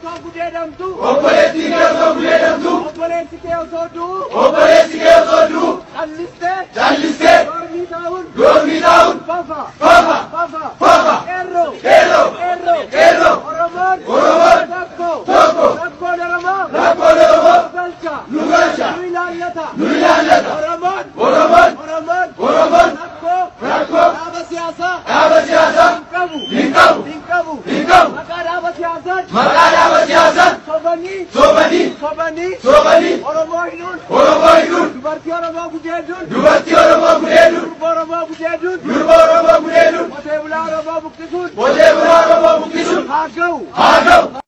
osoo gudeedamtu. Obboleettiin kee osoo gudeedamtu. Obboleessi kee osoo du'u. Obboleessi kee osoo du'u. Callistee. Callistee. Dormii taa'uun. Dormii taa'uun. Fafa. Fafa. Fafa. Fafa. Qeerroo. Qeerroo. Qeerroo. Qeerroo. Oromoon. Oromoon. Tokko. Tokko. Rakkoon Oromoo. Rakkoon Oromoo. Nu galcha. Nu galcha. Nu ilaallata. Nu ilaallata. Oromoon. Oromoon. Oromoon. Oromoon. Rakkoo. Rakkoo. Dhaaba siyaasaa. Dhaaba siyaasaa. Hin qabu. Hin qabu. Hin qabu. Hin qabu. Maqaa dhaaba siyaasaan. Maqaa dhaaba siyaasaan. Sobanii. Sobanii. Sobanii. Sobanii. Oromoo hidhuun. Oromoo hidhuun. Dubartii Oromoo gudeeduun. Dubartii Oromoo gudeeduun. Durba Oromoo gudeeduun. Durba Oromoo gudeeduun. Qotee bulaa Oromoo buqqisuun. Qotee bulaa Oromoo buqqisuun. Haa ga'u. Haa ga'u.